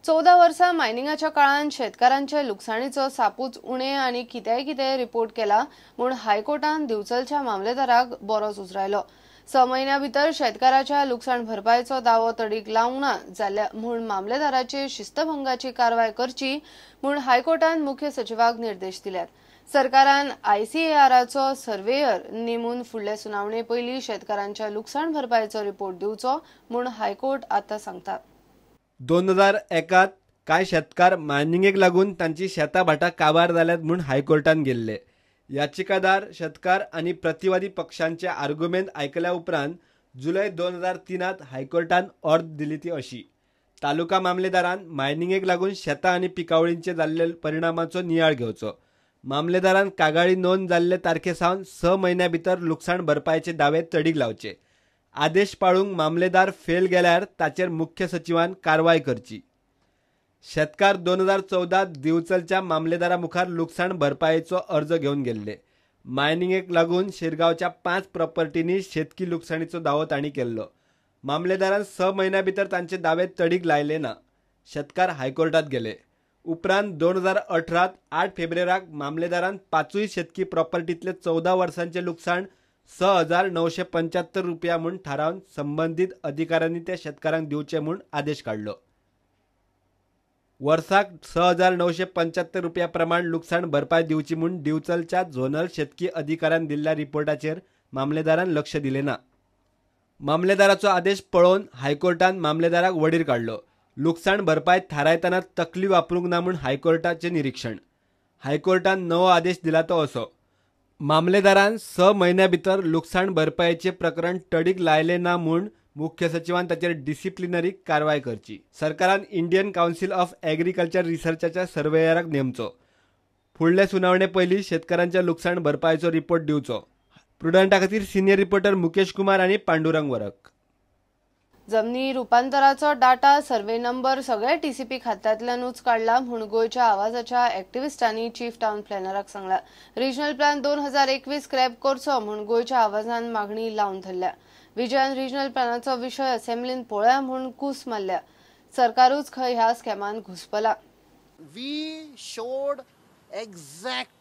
14 वर्सां मायनिंगाच्या काळान शेतकारांचे लुकसाणीचो सापूच उणे आनी कितेंय कितें रिपोर्ट केला म्हूण हायकोर्टान दिवचलच्या मामलेदाराक बरोच उजरायलो। 6 म्हयन्या भितर शेतकाराच्या लुकसाण भरपायचो दावो तडीक लावंक ना जाल्यार म्हूण मामलेदाराचेर शिस्तभंगाची कारवाय करची म्हूण हायकोर्टान मुख्य सचिवाक निर्देश दिल्यात। सरकारान आयसीएआराचो सर्वेयर नेमून फुडले सुनावणे पयलीं शेतकारांच्या लुकसाण भरपायचो रिपोर्ट दिवचो म्हूण हायकोर्ट आतां सांगता। 2001 कांय शेतकार मायनिंगेक लागून तांची शेतां भाटां काबार जाल्यात म्हूण हायकोर्टान गेल्ले। याचिकादार शेतकार आनी प्रतिवादी पक्षांचे आर्गुमेंत आयकल्या उपरांत जुलय 2003 हायकोर्टान ऑर्द दिली ती अशी: तालुका मामलेदारान मायनिंगेक लागून शेतां आनी पिकावळींचे जाल्ले परिणामाचो नियाळ घेवचो। मामलेदारान कागाळी नोंद जाल्ले तारखे सावन 6 म्हयन्या भितर लुकसाण भरपायेचे दावे तडीक लावचे। आदेश पाळूंक मामलेदार फेल गेल्यार ताचेर मुख्य सचिवान कारवाय करची। शेतकार 2014 दिवचलच्या मामलेदारा मुखार लुकसाण भरपायेचो अर्ज घेवन गेल्ले। मायनिंगेक लागून शिरगांवच्या 5 प्रॉपर्टींनी शेतकी लुकसाणीचो दावो तांणी केल्लो। मामलेदारान 6 म्हयन्या भितर तांचे दावे तडीक लायले ना। शेतकार हायकोर्टात गेले। उपरांत 2018 8 फेब्रुवारीक मामलेदारान 5 शेतकी प्रॉपर्टीतले 14 वर्सांचे लुकसाण 6,975 रुपया म्हूण थारावन संबंदीत अधिकाऱ्यांनी त्या शेतकारांक दिवचे म्हूण आदेश काडलो। वर्साक 6,975 रुपया प्रमाण लुकसाण भरपाय दिवची म्हूण दिवचलच्या झोनल शेतकी अधिकाऱ्यान दिल्ल्या रिपोर्टाचेर मामलेदारान लक्ष दिलें ना। मामलेदाराचो आदेश पळोवन हायकोर्टान मामलेदाराक वडीर काडलो। लुकसाण भरपाय थारायतना तकली वापरूंक ना म्हूण हायकोर्टाचें निरीक्षण। हायकोर्टान नवो आदेश दिला तो असो: मामलेदारान 6 म्हयन्या भितर लुकसाण भरपायेचें प्रकरण तडीक लायलें ना म्हूण मुख्य सचिवान ताचेर डिसिप्लिनरी कारवाय करची। सरकारान इंडियन कावन्सिल ऑफ एग्रीकल्चर रिसर्चाच्या सर्वेयराक नेमचो। फुडले सुनावणे पयलीं शेतकारांच्या लुकसाण भरपायेचो रिपोर्ट दिवचो। प्रुडंटा खातीर सिनियर रिपोर्टर मुकेश कुमार आनी पांडुरंग वरक। जमनी रुपांतराचो डाटा सर्वे नंबर सगळे टीसीपी खात्यांतल्यानूच काडला म्हूण गोंयच्या आवाजाच्या एक्टिविस्टांनी चीफ टावन प्लॅनराक सांगला। रिजनल प्लॅन 2021 स्क्रॅप करचो म्हूण गोंयच्या आवाजान मागणी लावन धरल्या। विजयान रिजनल प्लॅनाचो विशय असेंब्लीन पळया म्हूण कूस मारल्या। सरकारूच खंय ह्या स्कॅमान घुसपला। We showed exact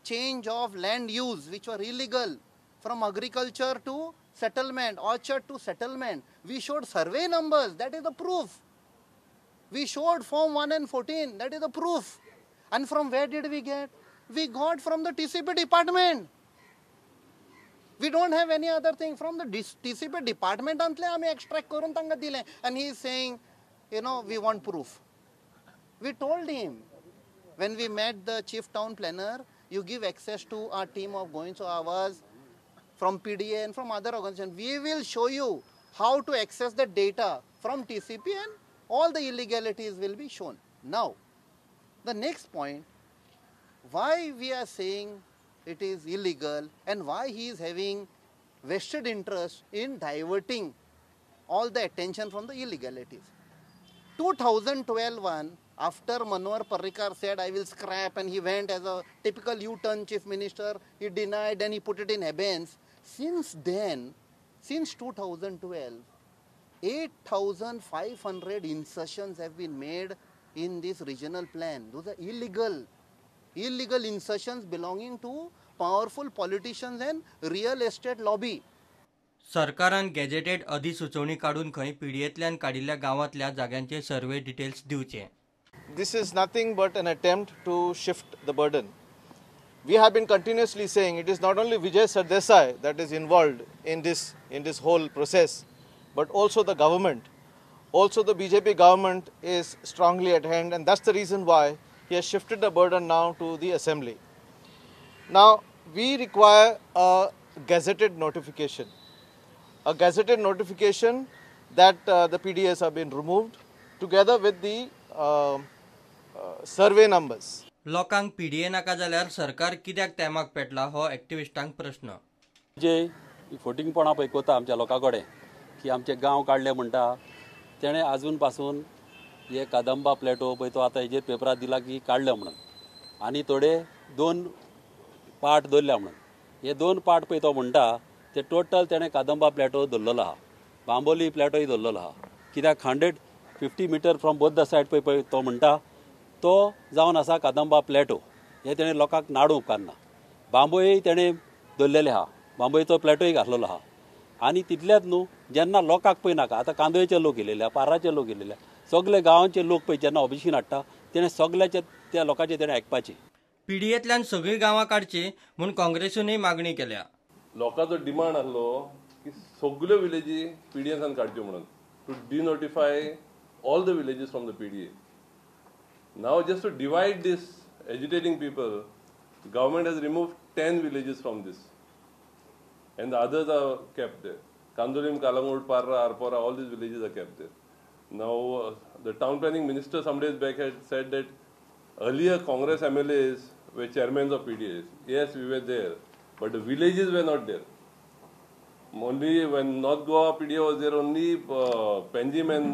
change of land use which were illegal from agriculture to settlement, orchard to settlement. We showed survey numbers, that is the proof. We showed form 1 and 14, that is the proof. And from where did we get? We got from the TCP department. We don't have any other thing. From the TCP department antle ami extract karun tanga dile. And he is saying, you know, we want proof. We told him, when we met the chief town planner, you give access to our team of Goencho Awaaz from PDA and from other organizations. We will show you how to access the data from TCP and all the illegalities will be shown. Now, the next point, why we are saying it is illegal and why he is having vested interest in diverting all the attention from the illegalities. 2012 one, after Manohar Parrikar said, I will scrap, and he went as a typical U-turn chief minister, he denied and he put it in abeyance. Since then, since 2012, 8,500 insertions have been made in this regional plan. Those are illegal, illegal insertions belonging to powerful politicians and real estate lobby. सरकारान gazetted अधिसुचोवणी काडून खंय पीडीएंतल्यान काडिल्ल्या गांवांतल्या जाग्यांचे survey details दिवचे। This is nothing but an attempt to shift the burden. We have been continuously saying it is not only Vijay Sardesai that is involved in this whole process, but also the government. Also the BJP government is strongly at hand, and that's the reason why he has shifted the burden now to the assembly. Now we require a gazetted notification. A gazetted notification that the PDAs have been removed together with the survey numbers. लोकांक PDA नाका जाल्यार सरकार कित्याक तेमाक पेटला हो एक्टिविस्टांक प्रश्न. जे फटींगपणां पळय कोता आमच्या लोकां कडेन की आमचे गांव काडले म्हणटा, तेणें आजून पासून हे कादंबा प्लेटो पळय तो आतां हेजेर पेपरार दिला की काडले म्हणून, आनी थोडे 2 पार्ट दवरल्या म्हणून. हे 2 पार्ट पळय तो म्हणटा ते टोटल तेणें कादंबा प्लेटो दवरलेलो आहा, बांबोली प्लेटोय दवरलेलो आहा. कित्याक 100 50 metre from both the side पळय पळय तो म्हणटा तो जावन आसा कादंबा प्लॅटो. हे तेणें लोकांक नाडूंक उपकारना. बांबोळी तेणें दवरलेले आहा, बांबोळीचो प्लॅटोय घातलेलो आहा. आनी तितलेंच न्हू, जेन्ना लोकांक पळय नाका, आतां कांदोळेचे लोक येयलेले आहा, पार्राचे लोक येयलेले आहा, सगळे गांवांचे लोक पळय जेन्ना ऑब्जेक्शन हाडटा तेणें सगळ्याचे त्या लोकांचे तेणें आयकपाचें. पीडीएंतल्यान सगळीं गांवां काडची म्हूण काँग्रेसीनूय मागणी केल्या. लोकांचो डिमांड आसलो की सगल्यो विलेजी पीडीएसान काडच्यो म्हणून, to denotify all the villages from the PDA. Now just to divide this agitating people, government has removed 10 villages from this and the others are kept there. Candolim, Calangute, Parra, Arpora, all these villages are kept there. Now the town planning minister some days back had said that earlier Congress MLAs were chairmen of PDAs. Yes, we were there, but the villages were not there. Only when North Goa PDA was there, only Panjim and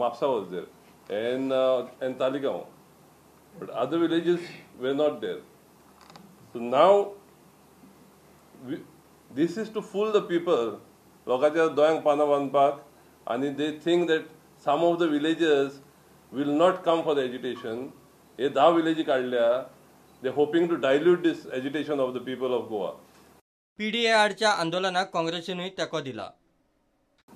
Mapsa was there, and Taligaon. But other villages were not there. So now, this is to fool the people. लोकांच्या दोळ्यांक पानां बांदपाक, आनी they think that some of the villages will not come for the agitation. हे 10 विलेजी काडल्या, they hoping to dilute this agitation of the people of Goa. PDA आडच्या आंदोलनाक काँग्रेसीनूय तेंको दिला.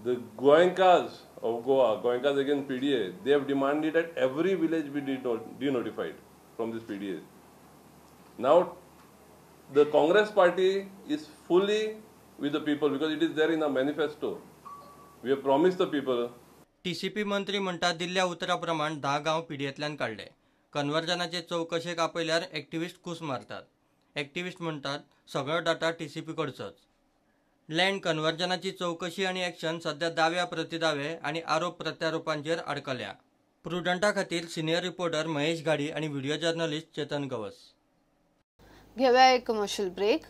The Goenkas of Goa, Goenkas against PDA, they have demanded that every village be denotified from this PDA. Now, the Congress party is fully with the people because it is there in our manifesto. We have promised the people. TCP मंत्री म्हणटा दिल्ल्या उतरा प्रमाण 10 गांव पीडीएंतल्यान काडले. कन्वर्जनाचे चवकशेक आपयल्यार activist कूस मारतात. Activist म्हणटात सगळो डाटा टीसीपी कडचोच. लँड कन्वर्जनाची चवकशी आनी एक्शन सध्या दाव्या प्रतिदावे आनी आरोप प्रत्यारोपांचेर आडकल्या. प्रुडंटा खातीर सिनियर रिपोर्टर महेश घाडी आनी व्हिडिओ जर्नलिस्ट चेतन गवस. घेऊया एक कमर्शियल ब्रेक.